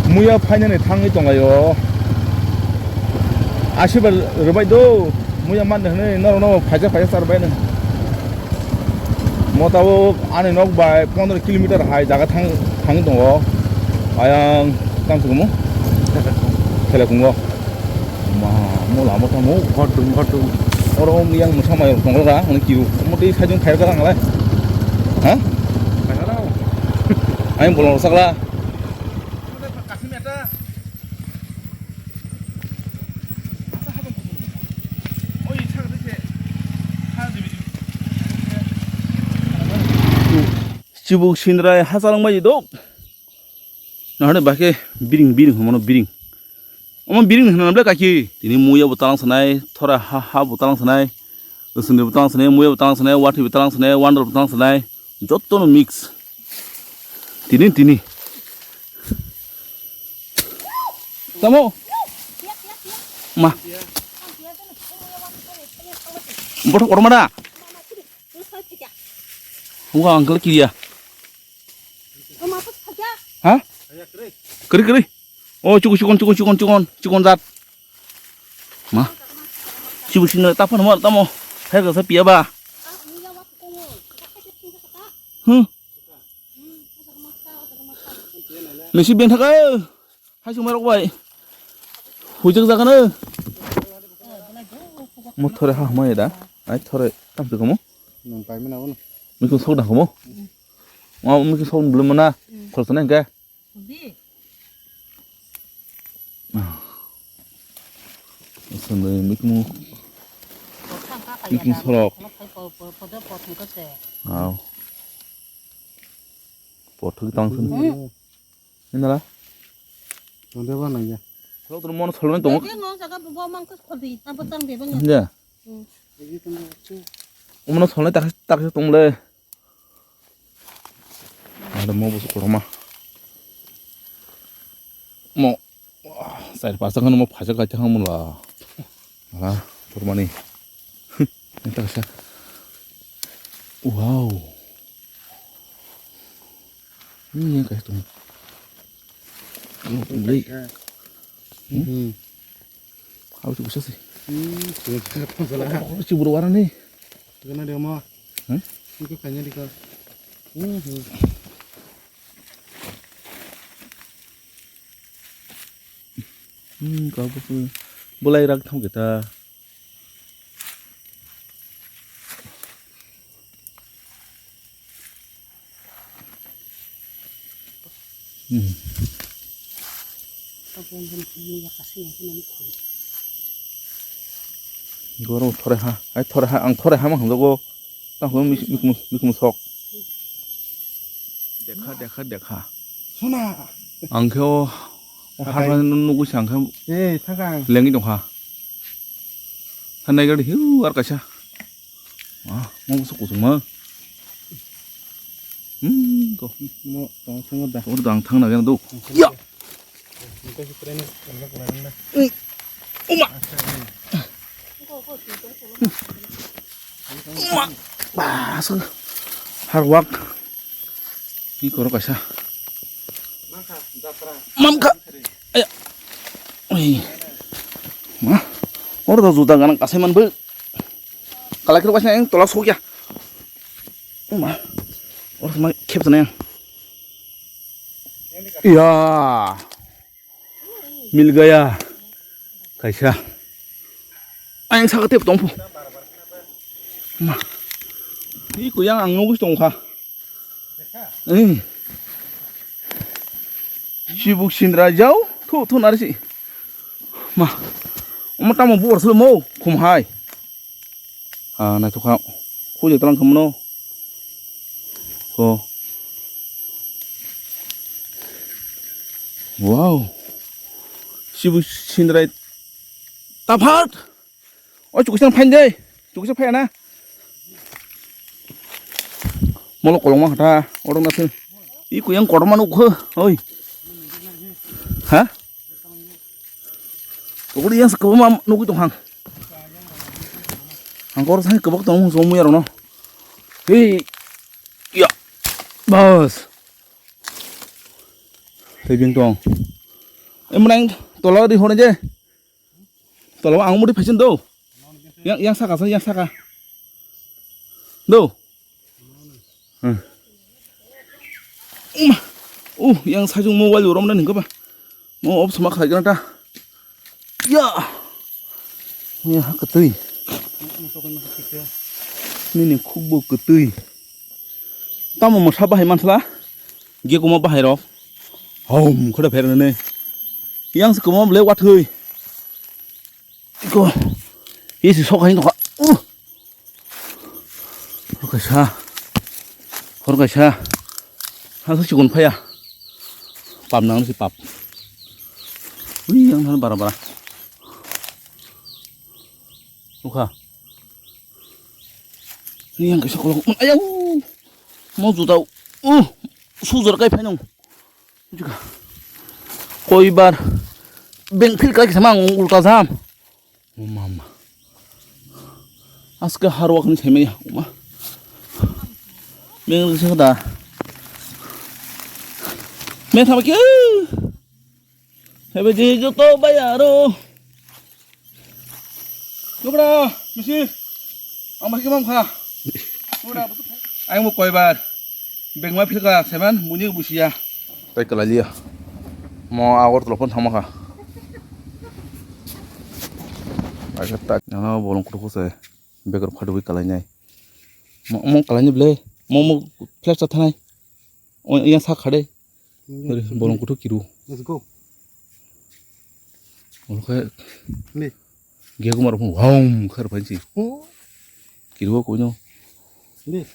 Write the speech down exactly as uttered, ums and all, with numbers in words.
Muya phainani thangwi tonglaio. Asirwad rwbai do. Muya man hwnwi norokno phaisa phaisa char bai nang. Motabo ani nok bai pondro kilometer hai jaga thang thangwi tongo. Ayang tang sukumu. Khela kungo. Ma mo lama tamo. Hot dung, hot dung. Oro yang musa mai tongo ga ani kiu. Mo tei sajung phair ga nang lai. Ha? Ayang bolong sakla. Chibuk sindrai ha chalangbai dok. Nahare bahke biring, biring homono biring. Omo biring hwnna ble kaki. Tini muya bo talang sanai, thora ha, ha bo talang sanai. Usundri bo talang sanai, muya bo talang sanai, wathi bo talang sanai, wandal bo talang sanai. Jotto no mix. Tini, tini. Tamo. Ma. Bothok orma da. Wah, uncle kiria. Ha? Keri, keri. Oh, chukun, chukun, chukun, chukun, chukun, chukun jat. Ma. Chibuk sindrai ta phano mar tamo. Hai ka sa pia ba. Hmm. Nisi ben thaka. Hai sumai rok bai. Hujak jaga na. Mo thore ha mai da. Ai thore tam tu kamu. Nang pai mina bono. Mikung sok da kamu. Ma mikung sok belum mana. Khol sana ke. Di. Sandai mikung. Mikung sorok. Aw. Pothok tang sun. Ini lah. Tong de ba nang ya. Khorok tong mono solnai tongo. Bebek no jaga bo mang kos khodi, abo tang bebek no. Ya. Hmm. Mono solnai tak tak tong le. Ada mo busu koroma. Mo. Wah, sai pas kan mo phaja ka chang mo la. Ala, pormani. Ini tak sa. Wow. Ini yang kayak tuh. Ini beli. Hmm. Hau cukup sih. Hmm, cukup sih. Oh, cibur warna nih. Kena dia mah. Hmm? Ini kayaknya di kau. Hmm. Hmm, kau apa tuh? Bolai rak tham kita. Hmm. Goro thore ha, ai thore ha, ang thore ha ma hwnjago. Tang hwn mik-, mikung, mikung sok. Dekha, dekha, dekha. Sona. Ang khe o, o Hakai. Hagra nugui sa ang khe Eh, thakang. Lengwi tongkha. Thanai gari hiu ar kaisa. Ah, mo busu kuchung ma. Hmm, ko. Mo tong thang da. Oro dang thang na gana do. Ya. Uma. Uma. Ba, so. Hard work. Ni koro kaisa. Mamkha. Aya. Oi. Ma. Oro da juda ganang kasai man bo. Kalai khe waisa ang tola sokya. Ma. Or ma khep jana yang. Ya. Mil gaya. Kaisa. Ayang saka tep tongpho. Ma. Ni kuyang ang nugui tongkha. Eh. Sibuk sindra jau, thu, thu nari si. Ma. Omo tamo buar silo mo, khum hai. Ah, naithok kha. Khuja tlang khum no. Ko. Wow. Sibuk sindra taphat. Oi, chukisang phain dei. Chukisang phai na. Molo kolongma khatha, oro na thung. I kuyang kotorma nukho, oi. Ha? Tokori yang sekebo ma nukui tong hang. Ang kor sang kebok tong mung somu ya rono. Hei. Ya. Bas. Tei bing tong. Emrang tola di hone je. Tola ang mudi phaisin do. Yang, yang saka, yang saka. Do. Hmm. Uma. Uh, yang sajung mobile rom na ningko ba. Mo op sama khai gana ta. Ya. Ya, ha, ketui. Nini khukbo ketui. Tamo mosa bahai mansla. Ge kuma bahai rok. Hom, khoda pher nene. Yang se kuma ble wathoi. Iko. Isi sok hai nokha. Uh. Hor kaisa. Hor kaisa. Ha, sa chikon phaya. Pap nang si pap. Ui, yang than bara bara. Nukha. Ui, yang kaisa kolok. Ayau. Mo juta. Uh. Sujor kai phainung. Koibar beng phil kai sama ulta jam. O mama. Aske harwak ni semai ya, uma. Beng se da. Me thama ke. Hebe je joto bayaro. Nukra, misi. Ang masih kemam kha. Nukra, butuh. Ang mo koibar. Bengma philka seman, muni busia. Tai kalaliya. Mo agor telepon thangma kha. Agor tak. Nana bolong kutu kuse. Begar phadu wi kalai nai. Mo, mo kalai ni ble. Mo, mo flash ta thanai. O, yang sa khade. Bolong kutu kiru. Let's go. Olo khe. Ni. Ge kumar phung hom khar phansi. Oh. Kiru ko no. Ni.